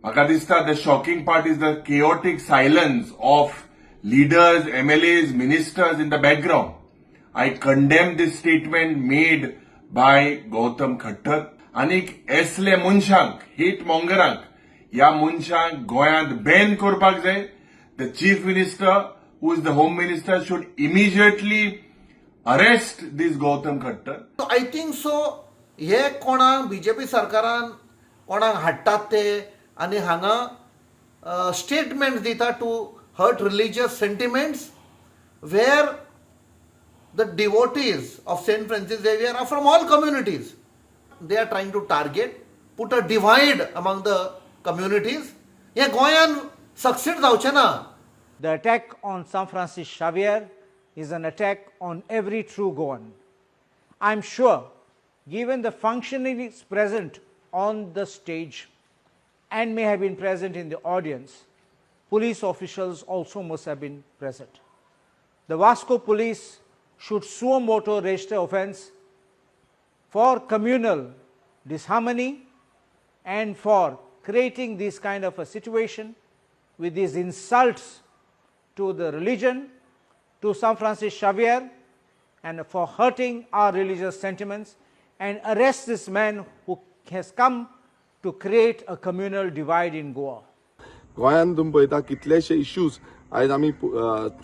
म्हाका दिसता, the shocking part is the chaotic silence of leaders, MLAs, ministers in the background. I condemn this statement made by Gautam Khattar. आनीक असले मनशांक, hate मॉंगरांक, ह्या मनशांक गोंयांत बॅन करपाक जाय. The Chief Minister, who is the Home Minister, should immediately arrest this Gautam Khattar. I think so, हे कोणाक बीजेपी सरकारान कोणाक हाडटात ते आनी हांगा स्टेटमेंट्स दिता to hurt religious sentiments, where the devotees of Saint Francis Xavier are from all communities. They are trying to target, put a divide among the communities. हे गोंयान सक्सीड जावचें ना. The attack on San Francis Xavier is an attack on every true Goan. I am sure, given the functionaries present on the stage and may have been present in the audience, police officials also must have been present. The Vasco police should suo moto register offence for communal disharmony and for creating this kind of a situation with these insults to the religion, to San Francis Xavier, and for hurting our religious sentiments, and arrest this man who has come to create a communal divide in Goa. गोंयांत तुमी पळयता, कितलेशे issues आयज आमी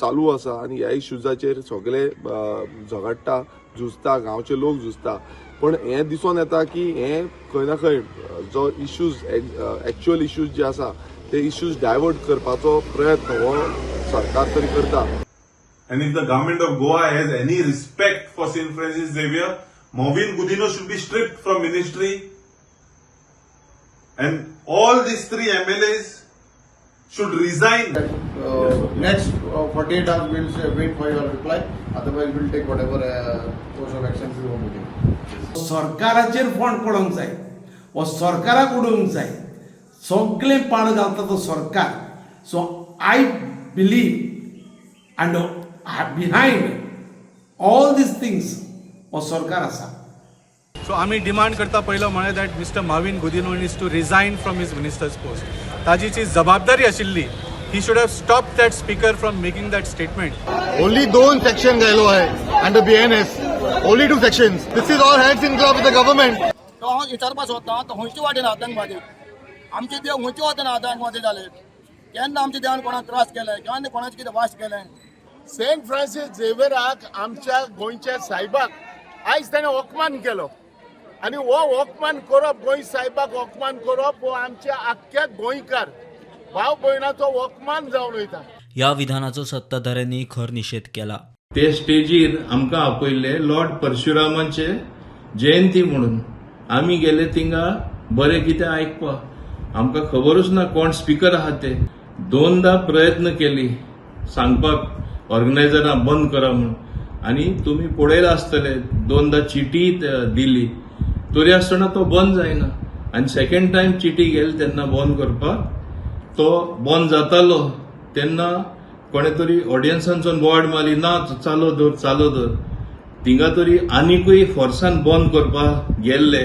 चालू आसा आनी ह्या इश्यूजाचेर सगळे झगडटा, झुजता, गांवचे लोक झुजता. पण हें दिसून येता की हें खंय ना खंय जो इश्यूज, एक्च्युअल इश्यूज जे आसा, ते इश्यूज डायवर्ट करपाचो प्रयत्न हो सरकार तरी करता. And if the government of Goa has any respect for St. Francis Xavier, Mauvin Godinho should be stripped from ministry. And all these three MLAs should resign. Next 48 hours we'll say, wait for your reply. Otherwise, we'll take whatever course of action we want to take. सरकाराचेर फोंड पडोंक जाय वो सरकाराक उडोवंक जाय. सगळें पाड घालता तो सरकार. So I believe and behind all these things हो सरकार आसा. सो आमी डिमांड करता, पयलो म्हळ्यार that Mister Mauvin Godinho needs to resign from his minister's post. ताजी जी जबाबदारी आशिल्ली, he should have stopped that speaker from making that statement. Only दोन सेक्शन घायलो आहे under BNS. Only two sections. This is all hands in glove with the government. तो हांव विचारपाक सोदता, तो खंयचे वाटेन आतंकवादी? आमचे देव खंयचे वाटेन आतंकवादी जाले? केन्ना आमच्या देवान कोणाक त्रास केले? केन्ना कोणाचें कितें वास केलें? सेंट फ्रांसीस झेवियराक, आमच्या गोंयच्या साहेबाक आयज ताणें अपमान केलो आनी हो अपमान करप, गोंय साहेबाक अपमान करप, हो आमच्या आख्ख्या गोंयकार भाव भयणाचो अपमान जावन वयता. ह्या विधानाचो सत्ताधाऱ्यांनी खर निशेध केला. ते स्टेजीर आमकां आपयल्ले लॉर्ड परशुरामाचे जयंती म्हणून. आमी गेले थिंगा बरें कितें आयकपाक. आमकां खबरूच ना कोण स्पिकर आहा ते. दोनदा प्रयत्न केली सांगपाक ऑर्गनायझरां बंद करा म्हूण आनी तुमी पळयलां आसतले, दोनदा चिटी दिली तरी आसतना तो बंद जायना. आनी सेकंड टायम चिटी गेली तेन्ना बंद करपाक, तो बंद जातालो तेन्ना कोणे तरी ऑडियन्सांसून बोवाळ मारली, ना, चालू दवर, चालू दवर. थिंगा तरी आनिकूय फोर्सान बंद करपाक गेल्ले,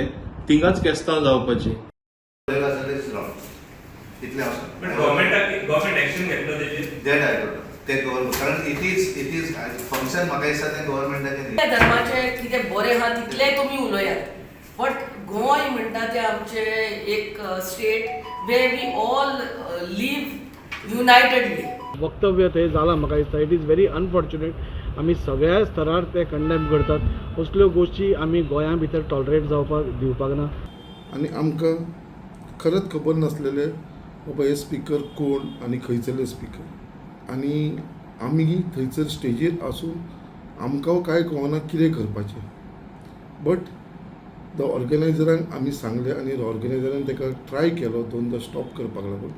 थिंगाच केस्तांव जावपाचें. इतलें हांव सांगता. गव्हर्मेंट एक्शन घेतलो तेजेर? That I don't know. ते गव्हर्मेंट, कारण it is function, म्हाका दिसता तें गव्हर्मेंटाचें न्ही. धर्माचे कितें बरें आहा तितलें तुमी उलयात, बट गोंय म्हणटा तें आमचें एक state where we all live unitedly. वक्तव्य थंय जालां, म्हाका दिसता it is very unfortunate. आमी सगळ्या स्तरार ते कंडेम करतात. असल्यो गोश्टी आमी गोंया भितर टॉलरेट जावपाक दिवपाक ना. आनी आमकां खरेंच खबर नासलेलें बाबा हे स्पिकर कोण आनी खंयसरले स्पिकर. आनी आमी थंयसर स्टेजीर आसून आमकां कांय कळना कितें करपाचें. बट the ऑर्गनायझरांक आमी सांगलें आनी ऑर्गनायझरान ताका ट्राय केलो दोनदां स्टॉप करपाक लागून,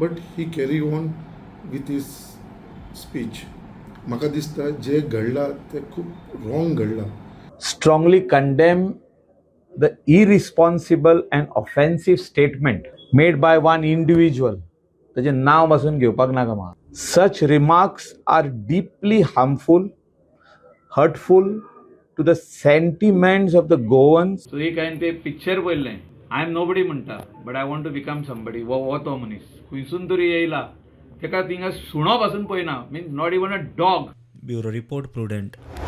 but he carry on with his speech. म्हाका दिसता जें घडलां तें खूब रॉंग घडलां. Strongly condemn the irresponsible and offensive statement made by one individual. ताजें नांव पासून घेवपाक नाका म्हाका. Such remarks are deeply harmful, hurtful to the sentiments of the Goans. So एक हांवें ते पिक्चर पळयल्लें. I am nobody म्हणटा, but I want to become somebody. हो तो मनीस खंयसून तरी येयला, तेका थिंगा सुणो पासून पळयना, means not even a dog. Bureau report, Prudent.